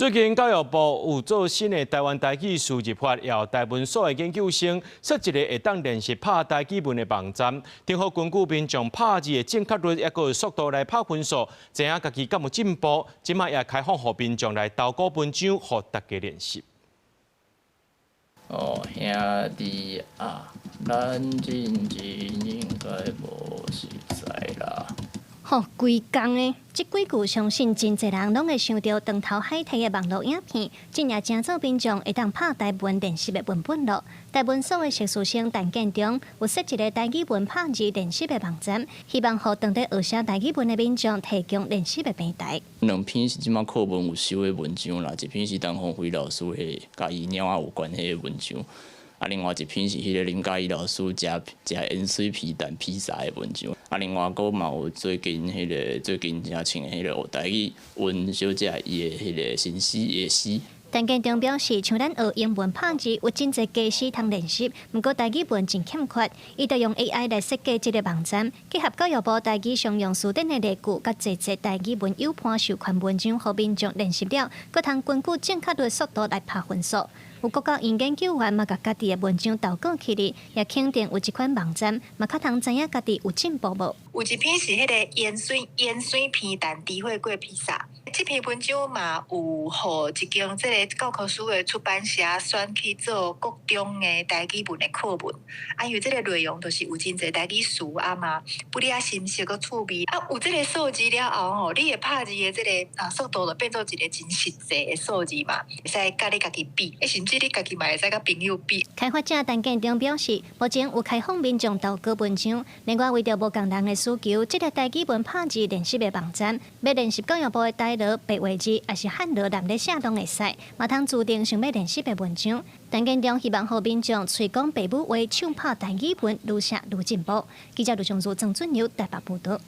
最近教育部有做新的台灣台語輸入法，予台文所的研究生設一個會當練習拍台語文的網站，頂好根據民眾拍字的正確率，抑閣速度來拍分數，知影家己敢有進步。這擺也開放予民眾來投稿文章，予大家練習。哦，兄弟啊，咱真正應該無熟似啦。吼，規工的，這幾句相信真濟人攏會想著斷頭海提的網路影片，這也成做民眾會當拍台文練習的文本囉。台文所的碩士生陳建中有設一個台語文拍字練習的網站，希望予當地學寫台語文的民眾提供練習的平台。兩篇是這擺課文有收的文章啦，一篇是陳鴻輝老師的佮伊鳥仔有關係的文章。啊，另外一篇是彼個林嘉怡老師食食鹽水皮蛋披薩的文章。啊，另外閣嘛有最近彼個最近誠穿的彼個學台語溫小姐伊的彼個新詩的詩。陳建中表示，像咱學英文拍字有真濟家私通練習，毋過台語文真欠缺，伊就用 AI 來設計這個網站，結合教育部台語常用辭典的例句，佮濟濟台語文友伴授權文章，予民眾練習了，閣通根據正確率速度來拍分數。有國教院研究員嘛，共家己的文章投稿起來，也肯定有這款網站，嘛較通知影家己有進步無。有一篇是彼個鹽水皮蛋豬火鍋披薩，這篇文章嘛有予一間這个教科書的出版社選去做國中的台語文的課文。啊，因為這个內容就是有真濟台語詞啊嘛，不哩啊深色閣趣味。啊，有這个數字了後吼，你的拍字的這个速度就變做一個真實際的數字嘛，會使佮你家己比，甚至你家己嘛會使佮朋友比。開發者陳建中表示，目前有開放民眾投稿文章，另外為著無仝人的需求，這个台語文拍字練習的網站，欲練習教育部的台羅白話字，抑是漢羅南咧寫攏會使，嘛通自訂想欲練習的文章。陳建中希望予民眾喙講爸母話，唱拍台語文，愈寫愈進步。記者盧松如、曾俊友台北報導。